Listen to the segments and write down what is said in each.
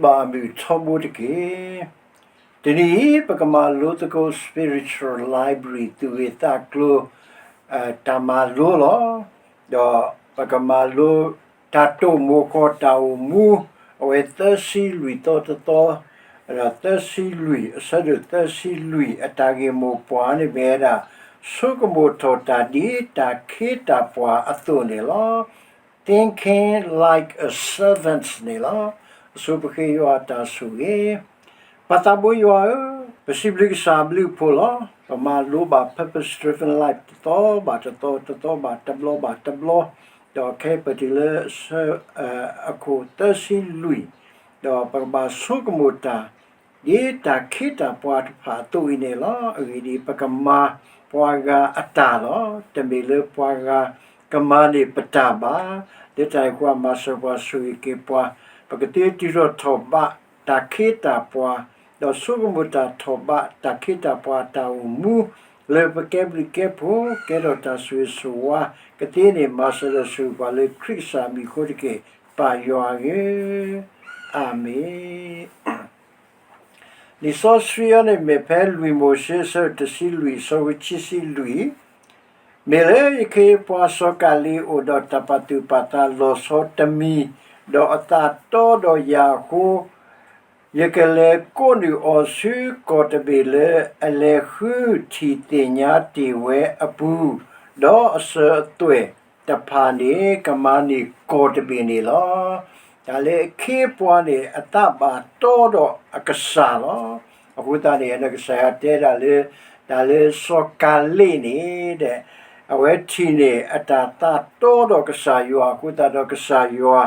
ဘၣ်အမုာ်ထီဘိတက့ၢ်. တနံၤအံၤ ပကမၤလိသကိး Spiritual Library သူၣ်ဂ့ၢ်သးကျိၤ တၢ်မၤလိလီၤ. ဒီးပကမၤလိ တၢ်တိာ်မိၢ်ဃီတၢ်အိၣ်မူ အဝဲသၢဆံလွံၢ်သီတသီ, ဒီးသၢဆံလွံၢ် အဆၢဒိၣ်သၢဆံလွံၢ် အတၢ်ဂ့ၢ်မိၢ်ပှၢ်န့ၣ်မ့ၢ်ဝဲဒၣ် ဆိကမိၣ်ထီၣ်တၢ်ဒ်တၢ်ခ့တၢ်ပှၤအသိးန့ၣ်လီၤ. Thinking like a servant န့ၣ်လီၤ. အဆိပဃ့ယွၤအတၢ်ဆိၣ်ဂ့ၤ. ပၢ်သးဘိယွၤဧၢ, ပစံးဘျုးကစၢ်အဘျုးအဖှိၣ်လီၤ. ပမၤလိဘၣ် Purpose Driven Life တသီဘၣ်တသီ, တသီဘၣ်တဘျီ, ဘၣ်တဘျီ, ဒီးခဲအံၤပတုၤလၢဆၢ အခိၣ်သၢဆံလွံၢ်, ဒီးပကဘၣ်ဆိကမိၣ်တၢ် ဒ်တၢ်ခ့တၢ်ပှၤတဖၣ်အသိးအံၤန့ၣ်လီၤ. အဂ့ၢ်ဒ်အံၤ, ပကမၤပှၤဂၤအတၢ်လီၤ. တမ့ၢ်လၢပှၤဂၤကမၤန့ၢ်ပတၢ်ဘၣ်. လၢတၢ်အံၤအဃိ မၤစၢၤပှၤဆိၣ်ဂ့ၤက့ၤပှၤ, ပကသ့တုၤထီၣ်ထီၣ်ဘးတၢ်ခ့တၢ်ပှၤ, ဒီးဆိကမိၣ်တၢ်ထီၣ်ဘးတၢ်ခ့တၢ်ပှၤတၢ်အိၣ်မူ, လၢပကဲဘျုးကဲဖှိၣ် ကဲထီၣ်တၢ်ဆိၣ်ဂ့ၤဆိၣ်ဝါကသ့န့ၣ် မၤစၢၤဒီးဆိၣ်ဂ့ၤပှၤလၢခရံာ်ကစၢ်မံၤအဃိတက့ၢ်. ပၢ်ယွၤဧၢ, အၤမ့ၣ်. လံာ်စီဆှံအံၤန့ၣ် မ့ၢ်ဖဲလွံၢ်မိၤၡ့အဆၢတဆံလွံၢ် အဆၢဖိခံဆံလွံၢ်, မ့ၢ်လၢယခ့ယပှၤစီၤကၤလံၤအိၣ်ဒီးတၢ်ပာ်သူၣ်ပာ်သးလီၤဆီတမံၤ, ဒီးအသးတီဒီးယၤအဃိ, ယကလဲၤကိးနုာ်အီၤဆူကီၢ်တဘ့ၣ်လၢအလဲၤဃုထံၣ်သ့ၣ်ညါတ့ၢ်ဝဲအပူၤ, ဒီးအစၢၤအသွဲၣ်တဖၣ်န့ၣ် ကမၤန့ၢ်ကီၢ်တဘ့ၣ်န့ၣ်လီၤ. တၢ်လၢအခ့အပှၤန့ၣ် အသးဘၣ်တီဒီးအကစၢ်လီၤ. အဃိသတးန့ၣ် ကစၢ်ယွၤတဲဒၣ်လၢ တၢ်လၢစီၤကၤလံၤန့ၣ်ဒီး အဝဲထံၣ်န့ၢ်အတၢ်သးတီဒီးကစၢ်ယွၤအဃိသတးဒီး ကစၢ်ယွၤ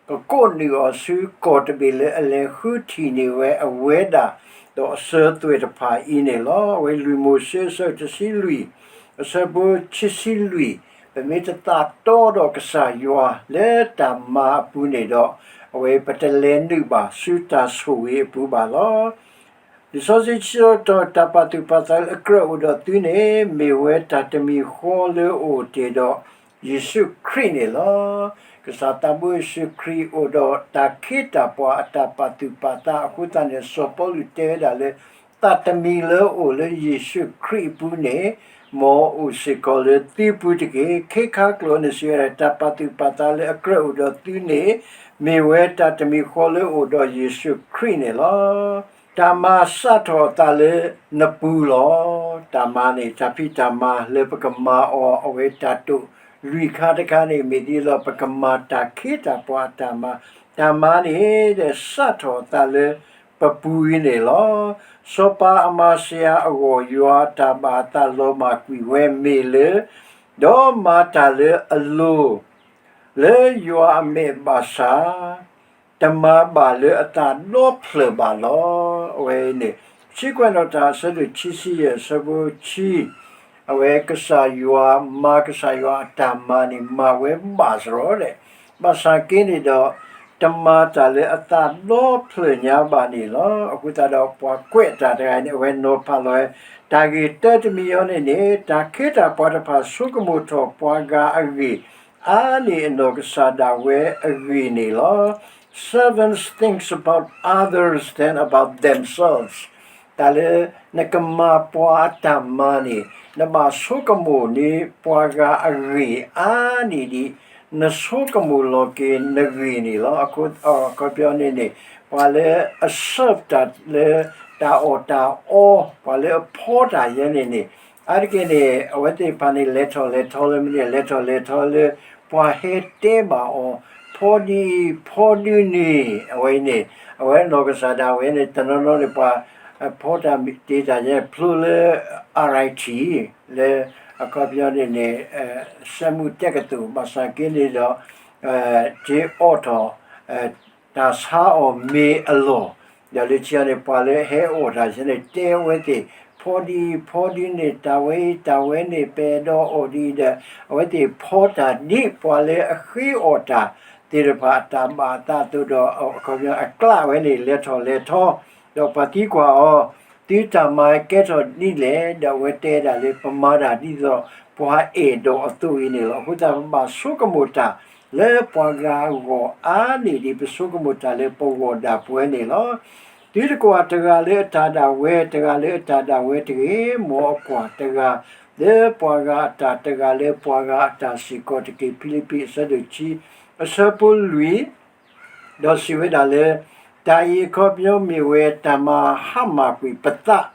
ကကိးနုာ်အီၤဆူကီၢ်တဘ့ၣ်လၢအလဲၤဃုထံၣ်န့ၢ်ဝဲအဝဲဒၣ် ဒီးအစၢၤအသွဲၣ်တဖၣ်အံၤန့ၣ်လီၤ. အဝဲလွံၢ်မိၤၡ့အဆၢတဆံလွံၢ် အဆၢဖိခံဆံလွံၢ်, ပမ့ၢ်တသးတီဒီးကစၢ်ယွၤလၢတၢ်မၤအပူၤန့ၣ်ဒီး အဝဲပတလဲၤနုာ်ဘၣ်ဆူတၢ်ဆိၣ်ဂ့ၤအပူၤဘၣ်လီၤ. လံာ်စီဆှံစံးထီၣ် တၢ်ပာ်သူၣ်ပာ်သးလၢအကြၢးအိၣ်ဒီးသုန့ၣ် မ့ၢ်ဝဲတၢ်တမံၤဃီလၢအအိၣ်တ့ၢ်ဒီးယ့ၣ်ၡူးခရံာ်န့ၣ်လီၤ. ကစၢ်သးဘိယ့ၣ်ၡူးခရံာ်အိၣ်ဒီးတၢ်ခ့တၢ်ပှၤအတၢ်ပာ်သူၣ်ပာ်သးအဃိသတးန့ၣ် စီၤပီလူးတဲဝဲဒၣ်လၢ တၢ်တမံၤလၢအအိၣ်လၢယ့ၣ်ၡူးခရံာ်အပူၤန့ၣ် မ်အအိၣ်စ့ၢ်ကီးလၢသုပူၤတက့ၢ်. ခ့ခါကျိာ်န့ၣ်စံးဝဲဒၣ် တၢ်ပာ်သူၣ်ပာ်သးလၢအကြၢးအိၣ်ဒီးသုန့ၣ် မ့ၢ်ဝဲတၢ်တမံၤဃီလၢအအိၣ်ဒီးယ့ၣ်ၡူးခရံာ်န့ၣ်လီၤ. တၢ်မၤစးထီၣ်အသးလၢနပူၤလီၤ. တၢ်မၤန့ၣ် တၢ်ဖံးတၢ်မၤလၢပကမၤအီၤ အဝဲတၢ်တိာ်လွံၢ်ခါတခါန့ၣ် မ့ၢ်ဒ်သိးပကမၤတၢ်ခ့တၢ်ပှၤအတၢ်မၤ, တၢ်မၤန့ၣ်ဒီးစးထီၣ်အသးလၢပပူၤအံၤန့ၣ်လီၤ. စီၤပၤအမၤစၢၤအဂီၢ် ယွၤအတၢ်ဘၣ်အသးလီၤမၢ်ကွံာ်ဝဲမ့ၢ်လၢ ဒီးမၤတၢ်လၢအလိၤ လၢယွၤအမဲာ်ဘၣ်ဆၣ် တမၤဘၣ်လၢအသးဒီဖျၢၣ်ဘၣ်လီၤ. အဝဲအံၤန့ၣ် ဆံကွဲးနီၣ်တၢ်အဆၢဒိၣ်ခံဆံယဲၢ် အဆၢဖိဆံ, အဝဲကစၢ်ယွၤမၤ ကစၢ်ယွၤအတၢ်မၤန့ၣ် မၤဝဲဘၣ်စရီဒီး ဘၣ်ဆၣ်က့န့ၣ်ဒီး တမၤတၢ်လၢအသးဒီဖျၢၣ်ညါဘၣ်န့ၣ်လီၤ. အဃိသတးဒီးပှၤကွဲးတၢ်တဂၤန့ၣ် အဝဲနီၤဖးလီၤဝဲ တၢ်ဂ့ၢ်တၢတမံၤအံၤန့ၣ်န့ၣ် တၢ်ခ့တၢ်ပှၤတဖၣ်ဆိကမိၣ်ထီၣ်ပှၤဂၤအဂ့ၢ် အါန့ၢ်အနီၢ်ကစၢ်ဒၣ်ဝဲအဂ့ၢ်န့ၣ်လီၤ. Servants thinks about others than about themselves. တၢ်လၢနကမၤပှၤအတၢ်မၤန့ၣ် နဘၣ်ဆိကမိၣ်န့ၢ်ပှၤဂၤအဂ့ၢ်အါန့ၢ်ဒံး နဆိကမိၣ်လီၤက့ၤနဂ့ၢ်န့ၣ်လီၤ. အခီပညီန့ၣ်န့ၣ် ပှၤလၢအ serve တၢ်လၢတၢ်အီၣ်တၢ်အီ, ပှၤလၢအဖီတၢ်ယဲန့ၣ်န့ၣ် အါတက့ၢ်န့ၣ် အဝဲသ့ၣ်တဖၣ်န့ၣ် လဲၤထီၣ်လဲၤထီလၢမနုၤလဲၣ်, လဲၤထီၣ်လဲၤထီလၢ ပှၤဟဲတဲဘၣ်အီၤ ဖီဒ်အံၤ ဖီဒ်န့ၣ် အဝဲအံၤန့ၣ် အဝဲနီၢ်ကစၢ်ဒၣ်ဝဲန့ၣ် တနီၤနီၤန့ၣ် ပှၤဖီတၢ်တ့ၢ်တၢ်ယဲန့ၣ် ဖျိလၢ R I T လၢ အခီပညီန့ၣ်န့ၣ် စက်မှုတက္ကသိုလ် ဘၣ်ဆၣ်က့န့ၣ်ဒီး က့ၤအိးထီၣ် တၢ်ဆါအီၣ်မ့ၤအလီၢ်, ဒီးလၢခံန့ၣ် ပှၤလၢဟဲအိးတၢ်ယဲန့ၣ် တဲအဝဲသ့ၣ် ဖီဒ်အံၤ ဖီဒ်န့ၣ် တၢ်ဝဲအံၤ တၢ်ဝဲန့ၣ် ပအဲၣ်ဒိးအိၣ်ဒ်အံၤဒီး အဝဲသ့ၣ်ဖီတၢ်ဒ်ပှၤလၢအဃ့အီၣ်တၢ်သ့ၣ်တဖၣ်အတၢ်ဘၣ်အသးအသိးဒီး အခီပညီအကျးဝဲန့ၣ် လဲၤထီၣ်လဲၤထီ, ဒီးပှၤသံကွၢ်အီၤ သုတၢ်မၤကဲထီၣ်ဒ်လဲၣ်, ဒီးအဝဲတဲဒၣ်လၢ ပမၤတၢ်ဒ်သိးပှၤအဲၣ်ဒိးအသိးအံၤန့ၣ်လီၤ. အဃိသတး ပဘၣ်ဆိကမိၣ်တၢ် လၢပှၤဂၤအဂီၢ်အါန့ၢ်ဒံး ပဆိကမိၣ်တၢ်လၢပဂီၢ်ဒၣ်ပဝဲန့ၣ်လီၤ. သုတကွၢ်တဂၤလၢအတၢ်ဒၣ်ဝဲ, တဂၤလၢအတၢ်ဒၣ်ဝဲတဂ့ၤ, မ်အကွၢ်တဂၤလၢပှၤဂၤအတၢ်, တဂၤလၢပှၤဂၤအတၢ်စ့ၢ်ကီးတက့ၢ်. ဖံလံးပံး အဆၢဒိၣ်ခံ အဆၢဖိလွံၢ် ဒီးစံးဝဲဒၣ်လၢ တၢ်အံၤအခီပညီမ့ၢ်ဝဲတၢ်မၤဟါမၢ်ကွံာ်ပသး,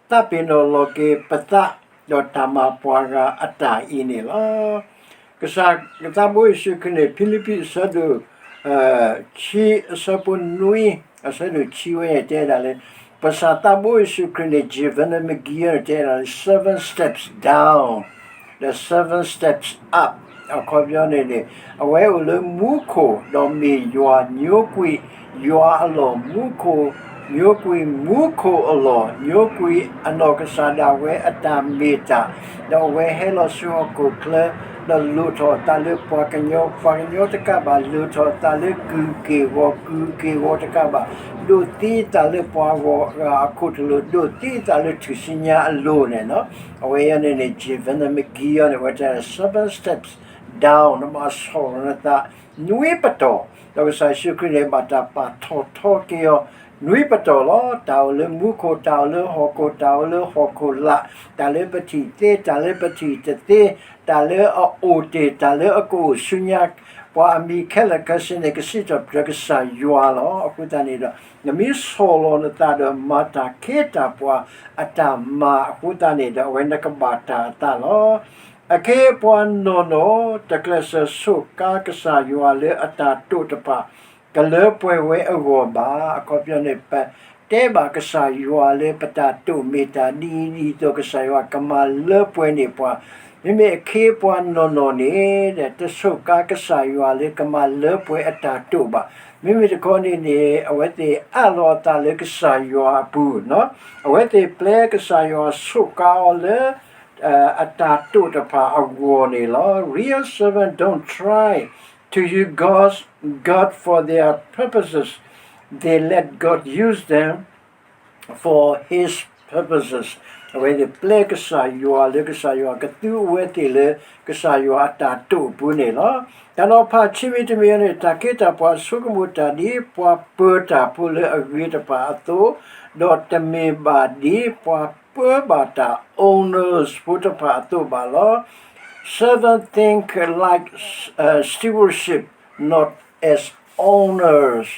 သးပ့ၤနီၣ်လီၤက့ၤပသး, ဒီးတၢ်မၤပှၤဂၤအတၢ်အံၤန့ၣ်လီၤ. ကစၢ်သးဘိယ့ၣ်ၡူးခရံာ်န့ၣ် ဖံလံးပံးအဆၢဒိၣ် ခံ အဆၢဖိနွံ, အဆၢဒိၣ်ခံဝဲန့ၣ် တဲဒၣ်လၢ ပကစၢ်သးဘိယ့ၣ်ၡူးခရံာ်န့ၣ် ကၠ့ၣ်ဖဲန့ၣ်မ့ၢ်ကံအီၤန့ၣ် တဲဒၣ်လၢ seven steps down, the seven steps up. အခီပညီန့ၣ်န့ၣ် အဝဲအိၣ်လၢမူခိၣ် ဒီးမ့ၢ်ယွၤညိကွံာ် ယွၤအလီၢ်မူခိၣ်, ညိကွံာ်မူခိၣ်အလီၢ်, ညိကွံာ်အနီၢ်ကစၢ်ဒၣ်ဝဲအတၢ်မ့ၢ်တၢ်, ဒီးအဝဲဟဲလီၤဆူဟီၣ်ခိၣ်ချၢ, ဒီးလိၣ်ထီၣ်အသးလၢပှၤကညီ, ပှၤကညီတကးဘၣ် လိၣ်ထီၣ်အသးလၢကုၢ်က့ၢ်ဂီၤ, ကုၢ်က့ၢ်ဂီၤတကးဘၣ် ဒိးသံအသးလၢပှၤဂၤအခိၣ်တလိၤ, ဒိးသံအသးလၢထူၣ်စုညါအလိၤန့ၣ်လီၤ. အဝဲအံၤန့ၣ်န့ၣ် ကၠ့ၣ်ဖဲန့ၣ်မ့ၢ်ကံအီၤန့ၣ် အဝဲတဲ seven steps down, နဘၣ်ဆီၣ်လီၤနသး နွံပတီၢ်, ဒီးကစၢ်ယ့ၣ်ၡူးခရံာ်န့ၣ် ဘၣ်တၢ်ပာ်ထီၣ်ထီက့ၤအီၤ နွံပတီၢ်လီၤ. တၢ်အိၣ်လၢမူခိၣ်, တၢ်အိၣ်လၢဟီၣ်ခိၣ်, တၢ်အိၣ်လၢဟီၣ်ခိၣ်လာ်, တၢ်လၢပထံၣ်သ့, တၢ်လၢပထံၣ်တသ့, တၢ်လၢအအိၣ်တ့ၢ်, တၢ်လၢအကအိၣ်ဆူညါ, ပှၤအမံၤခဲလၢာ်ခဲဆ့န့ၣ် ကစံးထီၣ်ပတြၢၤကစၢ်ယွၤလီၤ. အဃိသတးန့ၣ်ဒီး နမ့ၢ်ဆီၣ်လီၤနသးဒီးမၤတၢ်ခ့တၢ်ပှၤအတၢ်မၤအဃိသတးန့ၣ်ဒီး အဝဲနကဘၣ်တၢ်အသးလီၤ. အခ့အပှၤနီၢ်နီၢ် တကျဲးစၢးဆိးကါကစၢ်ယွၤလၢအတၢ်တိာ်တဖၣ် ကလၢပှဲၤဝဲအဂီၢ်ဘၣ်. အခီပညီန့ၣ် ပတဲဘၣ်ကစၢ်ယွၤလၢပတၢ်တိာ်မ့ၢ်တၢ်ဒ်အံၤဒ်သိး ကစၢ်ယွၤကမၤလၢပှဲၤန့ၢ်ပှၤ, မ့မ့ၢ်အခ့အပှၤနီၢ်နီၢ်န့ၣ် တဆိးကါကစၢ်ယွၤလၢကမၤလၢပှဲၤအတၢ်တိာ်ဘၣ်. မ့မ့ၢ်တခီန့ၣ်န့ၣ် အဝဲသ့ၣ်အၢၣ်လီၤအသးလၢကစၢ်ယွၤအပူၤ, အဝဲသ့ၣ်ပျဲကစၢ်ယွၤဆိးကါအီၤလၢ အတၢ်တိာ်တဖၣ်အဂီၢ်န့ၣ်လီၤ. Real servants don't try to use God, God for their purposes. They let God use them for his purposes. အဝဲသ့ၣ်ပျဲကစၢ်ယွၤလၢကစၢ်ယွၤကသူအဝဲသ့ၣ်လၢကစၢ်ယွၤအတၢ်တိာ်အပူၤန့ၣ်လီၤ. တၢ်နီၤဖးခံမံၤတမံၤန့ၣ် တၢ်ခ့တၢ်ပှၤဆိကမိၣ်တၢ်ဒ်ပှၤပၢၤတၢ်ဖိလၢအဂ့ၤတဖၣ်အသိး, ဒီးတမ့ၢ်ဘၣ်ဒ်ပှၤပၢဘၣ်တၢ် owners ဖိတဖၣ်အသိးဘၣ်လီၤ. Servant think like, uh, stewardship, not as owners.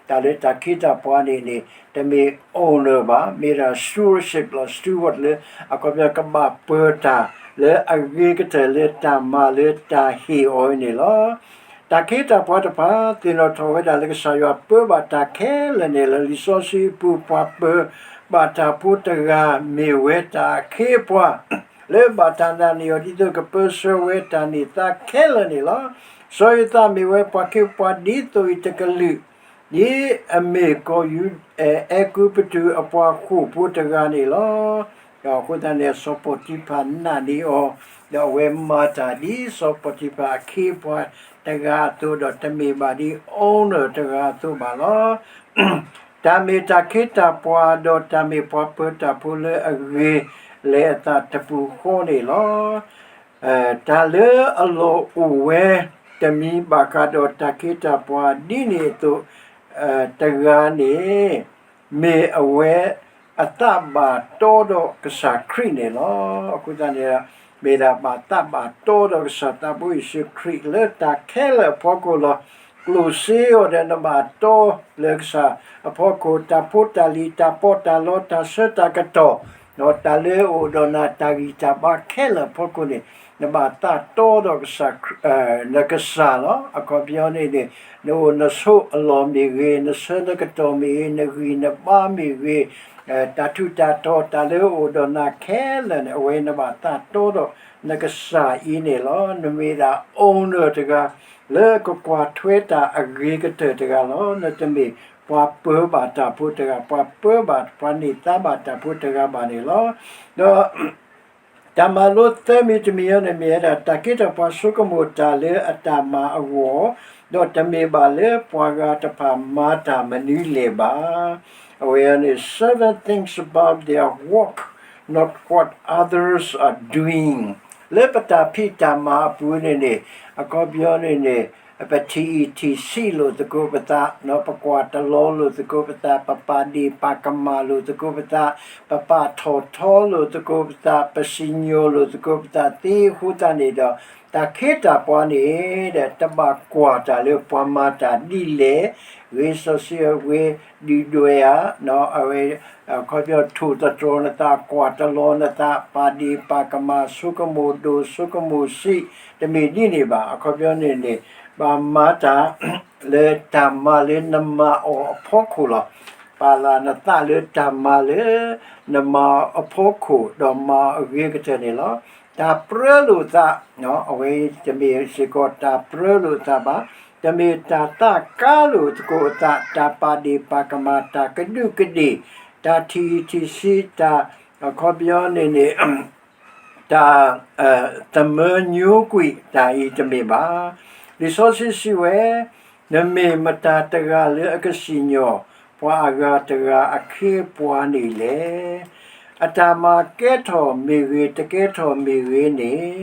တၢ်လၢတၢ်ခ့တၢ်ပှၤန့ၣ်န့ၣ် တမ့ၢ် owner ဘၣ်, မ့ၢ်ဒၣ် stewardship လီၤ. steward လၢအခီပညီကဘၣ်ပၢတၢ်လၢအဂ့ၤကတၢၢ်လၢတၢ်မၤလၢတၢ်ဟ့ၣ်အီၤန့ၣ်လီၤ. တၢ်ခ့တၢ်ပှၤတဖၣ် သ့ၣ်နီၣ်ထီၣ်ဝဲဒၣ်လၢကစၢ်ယွၤပၢဘၣ်တၢ်ခဲလၢာ်န့ၣ်လီၤ. လံာ်စီဆှံအပူၤ ပှၤပၢဘၣ်တၢ်ဖိတဂၤ မ့ၢ်ဝဲတၢ်အခ့အပှၤ လၢဘၣ်တၢ်နာ်န့ၢ်အီၤ ဒ်သိးကပၢဆှၢဝဲတၢ်န့ၢ်သါခဲလၢာ်န့ၣ်လီၤ. စီၤယိၤသးမ့ၢ်ဝဲပှၤခ့ပှၤဒ်သိးအံၤတကလုာ်, ဒ်အမ့ၢ်ကီၢ်ယူ အဲၤကူပတူးအပှၤဃိာ်ဖိတဂၤန့ၣ်လီၤ. ဒီးအဃိသတးန့ၣ် စီၤပီၣ်တံဖၣ်နာ်န့ၢ်အီၤ, ဒီးအဝဲမၤတၢ်ဒ်စီၤပီၣ်တံဖၣ်အခ့အပှၤတဂၤအသိး ဒီးတမ့ၢ်ဘၣ်ဒ် owner တဂၤအသိးဘၣ်လီၤ. တၢ်မ့ၢ်တၢ်ခ့တၢ်ပှၤ ဒီးတၢ်မ့ၢ်ပှၤပၢတၢ်ဖိလၢအဂ့ၤလဲၤအသးတပူၤဃီန့ၣ်လီၤ. တၢ်လၢအလီၢ်အိၣ်ဝဲ တမံၤဘၣ်ဃးဒီးတၢ်ခ့တၢ်ပှၤဒ်န့ၣ်အသိး တဂၤန့ၣ် မ့ၢ်အဝဲအသးဘၣ်တီဒီးကစၢ်ခရံာ်န့ၣ်လီၤ. အဃိသတးန့ၣ် မ့ၢ်ဒၣ်ဘၣ်သးဘၣ်တီဒီးကစၢ်သးဘိယ့ၣ်ၡူးခရံာ် လၢတၢ်ခဲလၢာ်အဖီခိၣ်လီၤ. ကျိၣ်စ့အီၤဒီးနဘၣ်တီလၢကစၢ်အဖီခိၣ် တၢ်ဖိတၢ်လံၤ တၢ်ပီးတၢ်လီ တၢ်ဆၢတၢ်ကတီၢ် ဒီးတၢ်လၢအအိၣ်ဒီးနၤတၢ်ဂံၢ်တၢ်ဘါခဲလၢာ်အဖီခိၣ်န့ၣ် နဘၣ်သးတီဒီးကစၢ် နကစၢ်လီၤ. အခီပညီန့ၣ်န့ၣ် နအိၣ်နဆိးအလီၢ်မ့ၢ်ဂ့ၤ, နဆၢနကတီၢ်မ့ၢ်ဂ့ၤ, နဂံၢ်နဘါမ့ၢ်ဂ့ၤ, တၢ်ထူးတၢ်တီၤ တၢ်လၢအအိၣ်ဒီးနၤခဲလၢာ်န့ၣ် အဝဲနဘၣ်သးတီဒီးနကစၢ်အံၤန့ၣ်လီၤ. နမ့ၢ်ဒၣ် owner တဂၤ လၢကကွၢ်ထွဲတၢ်အဂ့ၤကတၢၢ်တဂၤလီၤ. နတမ့ၢ်ပှၤပၢဘၣ်တၢ်ဖိတဂၤ, ပှၤပၢဘၣ် ပှၤန့ၢ်သါဘၣ်တၢ်ဖိတဂၤဘၣ်န့ၣ်လီၤ. ဒီး တၢ်မၤလိသၢမံၤတမံၤအံၤန့ၣ် မ့ၢ်ဝဲဒၣ် တၢ်ခ့တၢ်ပှၤဆိကမိၣ်တၢ်လၢအတၢ်မၤအဂီၢ်, ဒီးတမ့ၢ်ဘၣ်လၢပှၤဂၤတဖၣ်မၤတၢ်မနုၤလဲၣ်ဘၣ်. အဝဲန့ၣ် servant thinks about their work, not what others are doing. လၢပတၢ်ဖံးတၢ်မၤအပူၤန့ၣ်န့ၣ် အခီပညီန့ၣ်န့ၣ် ပထံၣ်အံၣ်ထံၣ်ဆံးလိာ်သကိးပသး, ပကွၢ်တလီၤလိာ်သကိးပသး, ပပာ်ဒ့ၣ်ပာ်ကမၣ်လိာ်သကိးပသး, ပပာ်ထီၣ်ထီလိာ်သကိးပသး, ပစံၣ်ညီၣ်လိာ်သကိးပသးသ့အဃိသတးန့ၣ်ဒီး, တၢ်ခ့တၢ်ပှၤန့ၣ်ဒီး တဘၣ်ကွၢ်တၢ်လၢပှၤမၤတၢ်ဒ်လဲၣ်, ဂ့ၤစီဆှံအဂ့ၤ, ဒုၣ်ဒွဲၣ်ဧါ, အဝဲ အခီပညီထိၣ်သတြီၤနသး, ကွၢ်တလီၤနသး, ပာ်ဒ့ၣ်ပာ်ကမၣ်, ဆိကမိၣ်ဒိၣ်ဆိကမိၣ်ဆံး, တမ့ၢ်ဒ်န့ၣ်ဘၣ်. အခီပညီန့ၣ်န့ၣ် ဘၣ်မၤတၢ်လၢတၢ်မၤလၢနမၤအီၤအဖီခိၣ်လီၤ. ပာ်လၢနသးလၢတၢ်မၤလၢ နမၤအီၤအဖီခိၣ် ဒီးမၤအီၤအဂ့ၤကတၢၢ်န့ၣ်လီၤ. တၢ်ပြၢလိာ်သး, အဝဲတမ့ၢ်စ့ၢ်ကီးတၢ်ပြၢလိာ်သးဘၣ်, တမ့ၢ်တၢ်သးကါလိာ်သကိးအသး, တၢ်ပာ်ဒ့ၣ်ပာ်ကမၣ်, တၢ်ကဒူးကဒ့ၣ်, တၢ်ထံၣ်အံၣ်ထံၣ်ဆံး, တၢ်အခီပညီန့ၣ်န့ၣ် တၢ် သမၢညိကွံာ်တၢ်အံၤတမ့ၢ်ဘၣ်. လံာ်စီဆှံစံးဝဲ, နမ့ၢ်မတၤတဂၤလၢအကစံၣ်ညီၣ် ပှၤအဂၤတဂၤအခ့အပှၤန့ၣ်လဲၣ်. အတၢ်မၤကဲထီၣ်မ့ၢ်ဂ့ၤ တကဲထီၣ်မ့ၢ်ဂ့ၤန့ၣ်,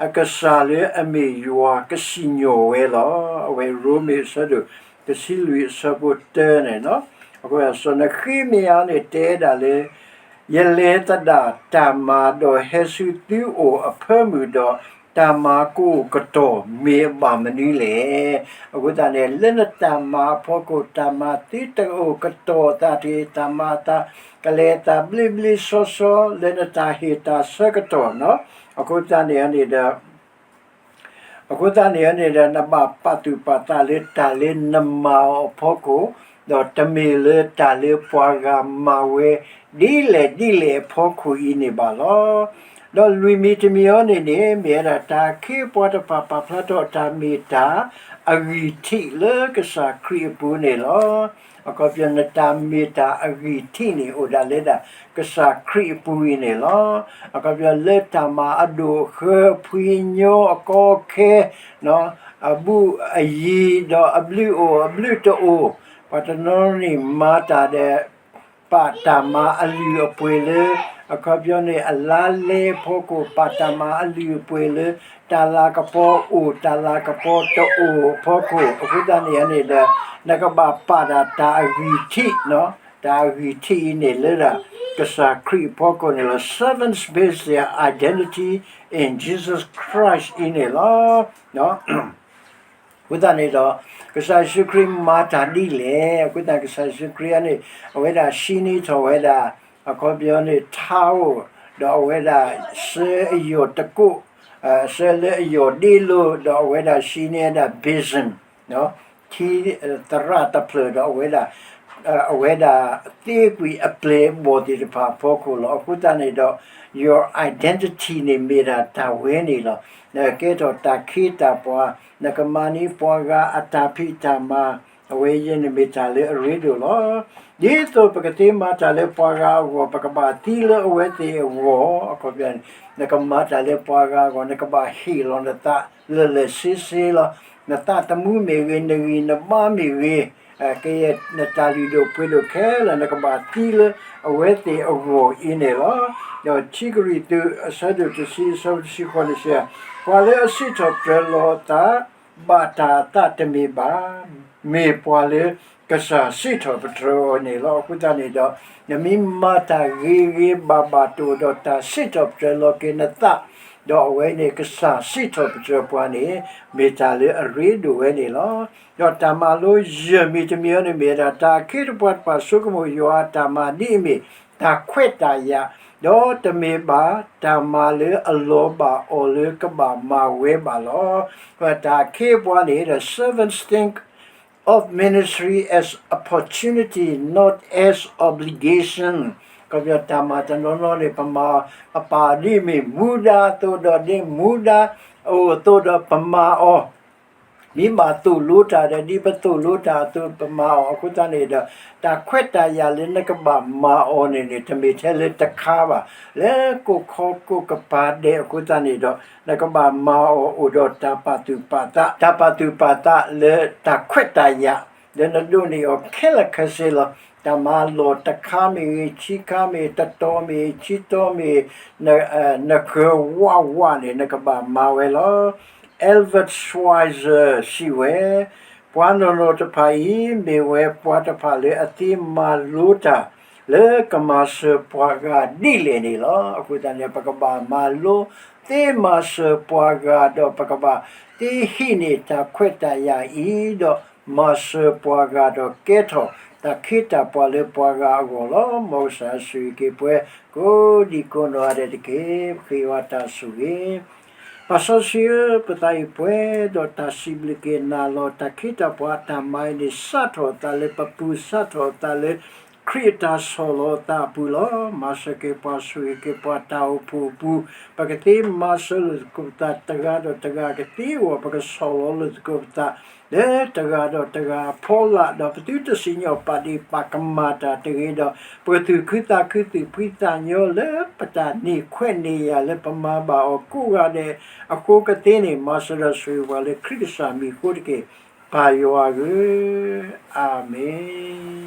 အကစၢ်လၢအမ့ၢ်ယွၤကစံၣ်ညီၣ်ဝဲလီၤ. အဝဲရိမ့ၤအဆၢဒိၣ်တဆံလွံၢ်အဆၢဖိတၢန့ၣ်လီၤ. အဃိစီၤနဃ့မယၤန့ၣ်တဲဒၣ်လၢ ယလဲၤသဒၣ်တၢ်မၤဒီးဟဲဆူသုအိၣ်အဖၢမုၢ်ဒီး, တၢ်မၤကအိၣ်ကတီၢ်မ့ၢ်အဘၣ်မနုၤလဲၣ်. အဃိသတးန့ၣ် လၢနတၢ်မၤအဖီခိၣ် တၢ်မၤသုတအိၣ်ကတီၢ်သးတဂ့ၤ, တၢ်မၤအသးကလဲၤအသးဘျ့ဘျ့ဆှီဆှီ လၢနတၢ်ဟ့ၣ်တၢ်ဆၢကတီၢ်နီၤ. အဃိသတးန့ၣ်န့ၣ်ဒီး အဃိသတးန့ၣ်န့ၣ်ဒီး နဘၣ်ပာ်သူၣ်ပာ်သးလၢတၢ်လၢနမၤအီၤအဖီခိၣ်, ဒီးတမ့ၢ်လၢတၢ်လၢပှၤဂၤမၤဝဲ ဒ်လဲၣ်ဒ်လဲၣ်အဖီခိၣ်အံၤန့ၣ်ဘၣ်လီၤ. ဒီးလွံၢ်မံၤတမံၤအံၤန့ၣ်န့ၣ် မ့ၢ်ဝဲဒၣ်တၢ်အခ့အပှၤတဖၣ်ပာ်ဖျါထီၣ်တၢ်မ့ၢ်တၢ် အဂံၢ်ထံးလၢကစၢ်ခရံာ်အပူၤန့ၣ်လီၤ. အခီပညီနတၢ်မ့ၢ်တၢ်အဂံၢ်ထံးန့ၣ် အိၣ်ဒၣ်လၢဒၣ်ကစၢ်ခရံာ်အပူၤအံၤန့ၣ်လီၤ. အခီပညီလၢတၢ်မၤအဒိၣ်အဃၢအဖှံညီအကီအခဲ, အဘူးအယံၤဒီးအဘျုးအိၣ်အဘျုးတအိၣ်, ပှၤတနီၤန့ၣ်မၤတၢ်ဒီး ပာ်တၢ်မၤအလုၢ်အပှ့ၤလၢ အခီပညီန့ၣ် အလါလဲအဖီခိၣ်, ပာ်တၢ်မၤအလုၢ်အပှ့ၤလၢ တၢ်လၤကပီၤအိၣ် တၢ်လၤကပီၤတအိၣ်အဖီခိၣ်, အဃိသတးန့ၣ်န့ၣ်ဒီး နကဘၣ်ပာ်ဒၣ်တၢ်အဂံၢ်ထံး, တၢ်အဂံၢ်ထံးအံၤန့ၣ်လၢဒၣ် ကစၢ်ခရံာ်အဖီခိၣ်န့ၣ်လီၤ. Servants base their identity in Jesus Christ အံၤန့ၣ်လီၤ. အဃိသတးန့ၣ်ဒီး ကစၢ်ယ့ၣ်ၡူးခရံာ်မၤတၢ်ဒ်လဲၣ်. အဃိသတးကစၢ်ယ့ၣ်ၡူးခရံာ်န့ၣ် အဝဲဒၣ်ဟံးန့ၢ်ထီၣ်ဝဲဒၣ် အခီပညီန့ၣ် ထါအိၣ်, ဒီးအဝဲဒၣ်စၢအယီၢ်တကိး, စၢလၢအယီၢ်ဒ့လိၤ, ဒီးအဝဲဒၣ်ဟံးန့ၢ်ဝဲဒၣ် vision ထံသရၣ်တဖျၢၣ်ဒီးအဝဲဒၣ် အဝဲဒၣ်သ့ကွံာ်အပျဲၢ်အဘီၣ်သ့ၣ်တဖၣ်အဖီခိၣ်လီၤ. အဃိသတးန့ၣ်ဒီး your identity န့ၣ်မ့ၢ်ဒၣ်တၢ်ဝဲန့ၣ်လီၤ. နကကဲထီၣ်တၢ်ခ့တၢ်ပှၤ, နကမၤန့ၢ်ပှၤဂၤအတၢ်ဖံးတၢ်မၤ, အဝဲအံၤန့ၣ်မ့ၢ်တၢ်လၢအရ့ဒိၣ်လီၤ. ဒ်သိးပကသ့မၤတၢ်လၢပှၤဂၤအဂီၢ် ပကဘၣ်သံလၢအဝဲသ့ၣ်အဂီၢ်, အခီပညီန့ၣ် နကမၤတၢ်လၢပှၤဂၤအဂီၢ် နကဘၣ်ဟ့ၣ်လီၤနသးလၢာ်လၢာ်ဆ့ဆ့လီၤ. နသးသမူမ့ၢ်ဂ့ၤ, နဂံၢ်နဘါမ့ၢ်ဂ့ၤ, ကယဲၢ်နတၢ်လုၢ်ဒိၣ်ပှ့ၤဒိၣ်ခဲလၢာ် နကဘၣ်သံလၢအဝဲသ့ၣ်အဂီၢ်အံၤန့ၣ်လီၤ. ဒီးခံကရံၣ်သူးအဆၢဒိၣ်တဆံအဆၢဖိတဆံဃိးန့ၣ်စံး, ပှၤလၢအစံးထီၣ်ပတြၢၤလီၤအသး ဘၣ်တၢ်အသးတမ့ၢ်ဘၣ်, မ့ၢ်ပှၤလၢကစၢ်စံးထီၣ်ပတြၢၤအီၤန့ၣ်လီၤ. အဃိသတးန့ၣ်ဒီး နမ့ၢ်မၤတၢ်ဂ့ၤဂ့ၤဘၣ်ဘၣ်တအိၣ်ဒီးတၢ်စံးထီၣ်ပတြၢၤလီၤက့ၤနသး, ဒီးအဝဲန့ၣ်ကစၢ်စံးထီၣ်ပတြၢၤပှၤန့ၣ် မ့ၢ်တၢ်လၢအရ့ဒိၣ်ဝဲန့ၣ်လီၤ. ဒီးတၢ်မၤလိယဲၢ်မံၤတမံၤအံၤန့ၣ်မ့ၢ်ဝဲဒၣ် တၢ်အခ့တပှၤတဖၣ်ဆိကမိၣ်ယွၤအတၢ်မၤဒ်အမ့ၢ် တၢ်ခွဲးတၢ်ယာ်, ဒီးတမ့ၢ်ဘၣ်တၢ်မၤလၢအလီၤဘၣ်အီၤလၢကဘၣ်မၤဝဲဘၣ်လီၤ. တၢ်အခ့အပှၤန့ၣ်ဒီး servants think of ministry as opportunity, not as obligation. အခီပညီတၢ်မၤတနီၤနီၤန့ၣ် ပမၤ ပပာ်ဒ်မ့ၢ်မူဒါအသိးဒီး ဒ်မူဒါအိၣ်အသိးဒီးပမၤအီၤ မ့ၢ်ဘၣ်သိၣ်လိတၢ်ဒီး ဒ်ပသိၣ်လိတၢ်အသိးပမၤအီၤ. အဃိသတးန့ၣ်ဒီး တၢ်ခွဲးတၢ်ယာ်လၢနကဘၣ်မၤအီၤန့ၣ်န့ၣ် တမ့ၢ်ထဲလၢတခါဘၣ်. လၢကိးခီကိးကပၤဒဲးအဃိသတးန့ၣ်ဒီး နကဘၣ်မၤအီၤအိၣ်ဒီးတၢ်ပာ်သူၣ်ပာ်သး, တၢ်ပာ်သူၣ်ပာ်သးလၢတၢ်ခွဲးတၢ်ယာ် လၢနဒိးန့ၢ်အီၤခဲလၢာ်ခဲဆ့လီၤ. တၢ်မၤလီၢ်တခါမ့ၢ်ဂ့ၤ, ခံခါမ့ၢ်, တတီၤမ့ၢ်, ခံတီၤမ့ၢ်, နဃၢၤဝးဝးန့ၣ် နကဘၣ်မၤဝဲလီၤ. Albert Schweitzer စံးဝဲ, ပှၤနီၢ်နီၢ်တဖၣ်အံၤ မ့ၢ်ဝဲပှၤတဖၣ်လၢအသ့မၤလိတၢ် လၢကမၤစၢၤပှၤဂၤဒ်လဲၣ်န့ၣ်လီၤ. အဃိသတးန့ၣ် ပကဘၣ်မၤလိသ့မၤစၢၤပှၤဂၤ ဒီးပကဘၣ်သ့ဟံးန့ၢ်တၢ်ခွဲးတၢ်ယာ်အံၤ ဒီးမၤစၢၤပှၤဂၤဒီးကဲထီၣ်တၢ်ခ့တၢ်ပှၤလၢပှၤဂၤအဂီၢ်လီၤ. မ်ကစၢ်ယွၤဆိၣ်ဂ့ၤက့ၤပှၤ ကိးဒံကိးနီၢ်ဂၤဒဲးတက့ၢ်. ပဃ့ဘါထုကဖၣ်ဆိၣ်ဂ့ၤ ပၢ်စီဆှံဧၢ, ပသးအံၤပှဲၤဒီးတၢ်စံးဘျုးက့ၤနၤလီၤ. တၢ်ခ့တၢ်ပှၤအတၢ်မၤအံၤန့ၣ် စးထီၣ်အသးလၢပပူၤ, စးထီၣ်အသးလၢခရံာ်အတၢ်ဆီၣ်လီၤအသးအပူၤလီၤ. မၤစၢၤက့ၤပှၤ ဆိၣ်ဂ့ၤက့ၤပှၤ တၢ်အိၣ်ဖှိၣ်အပူၤ ပကသ့မၤစၢၤလိာ်သကိးပသး တဂၤဒီးတဂၤကသ့အဂီၢ် ပကဆီၣ်လီၤလိာ်သကိးပသး လၢတဂၤဒီးတဂၤအဖီလာ် ဒီးပသုတစံၣ်ညီၣ်ပာ်ဒ့ၣ်ပာ်ကမၣ်တၢ်တဂ့ၤဒီး ပကသူၣ်ခုသးခု သူၣ်ဖှံသးညီလၢပတၢ်န့ၢ်ခွဲးန့ၢ်ယာ်လၢပမၤဘၣ်အီၤကိးဂၤဒဲး အဃိကသ့န့ၣ် မၤစၢၤဒီးဆိၣ်ဂ့ၤပှၤလၢခရံာ်ကစၢ်မံၤအဃိတက့ၢ်. ပၢ်ယွၤဧၢ, အၤမ့ၣ်.